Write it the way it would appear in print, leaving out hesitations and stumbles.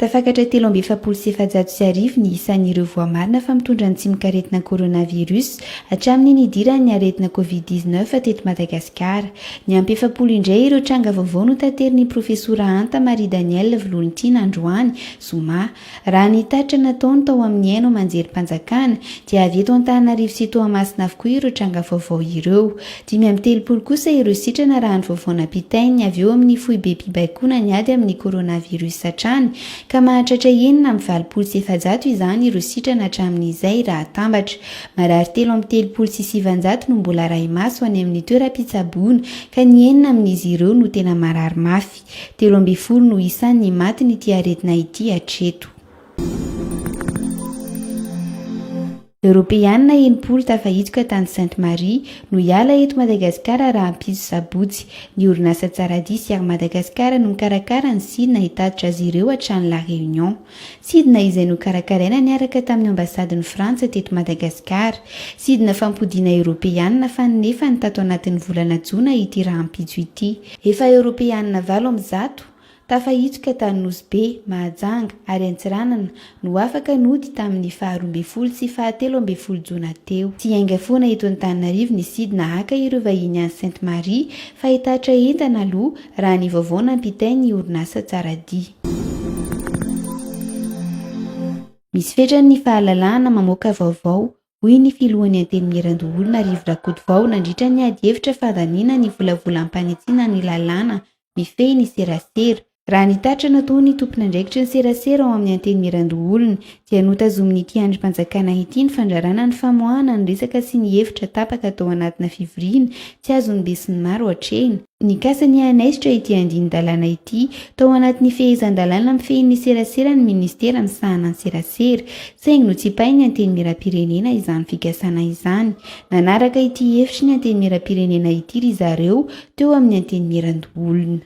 Tafakatra 1443 ny isan'ireo voamarina fa mitondra ny tsimokaretina coronavirus hatramin'ny nidiran'ny aretina Covid 19 teto Madagasikara. Niampy 40 indray ireo tranga vaovao notaterin'ny Profesora Hanta Marie Danielle Volontiana androany zoma. Raha ny tatitra nataony tao amin'ny haino aman-jerim-panjakana dia avy eto Antananarivo sy Toamasina avokoa ireo tranga vaovao ireo. 35 kosa ireo sitrana raha ny vaovao nampitain'ny avy eo amin'ny foibem-pibaikoana ny ady amin'ny coronavirus hatrany ka mahatratra 486 izany ireo sitrana hatramin'izay raha atambatra. Marary 933 no mbola arahi-maso any amin'ny toeram-pitsaboana ka ny enina amin'izy ireo no tena marary mafy. 13 no isan'ny matin'ity aretina ity hatreto. Eoropeanina 60 tafahitsoka tany Sainte Marie no hiala eto Madagasikara rahampitso sabotsy. Ny orinasa Tsaradia sy Air Madagascar no mikarakara ny sidina hitatitra azy ireo hatrany La Réunion. Sidina izay nokarakaraina niaraka tamin'ny ambasadin'i Frantsa teto Madagasikara. Sidina fampodiana Eoropeanina fanonefany tato anatin'ny volana jona ity rahampitso ity. Efa Eoropeanina 108, tafahitsoka tany Nosy Be, Mahajanga ary Antsiranana no afaka nody tamin'ny faha 12 sy faha 13 jona teo. Tsy hiainga foana eto Antananarivo ny sidina haka ireo vahiny any Sainte Marie fa hitatitra entana aloha raha ny vaovao nampitain'ny orinasa Tsaradia. Misy fetrany ny fahalalahana mamoaka vaovao, hoy ny filohan'ny Antenimierandoholona Rivo Rakotovao nandritra ny adihevitra fandaniana ny volavolam-panitsiana ny lalàna mifehy ny serasera. Raha ny tatitra nataon'ny tompon'andraikitry ny serasera ao amin'ny Antenimierandoholona dia notazomin'ity andrim-panjakana ity ny fandrarana ny famoahana ny resaka sy ny hevitra tapaka tao anatina fivoriana tsy azon'ny besinimaro atrehina. Nikasa ny hanaisotra ity andinin-dalàna ity tao anatin'ny fehezan-dalàna mifehy ny serasera ny minisitera misahana ny serasera, saingy notsipahin'ny Antenimierampirenena izany fikasana izany. Nanaraka ity hevitry ny Antenimierampirenena ity ry zareo teo amin'ny Antenimierandoholona.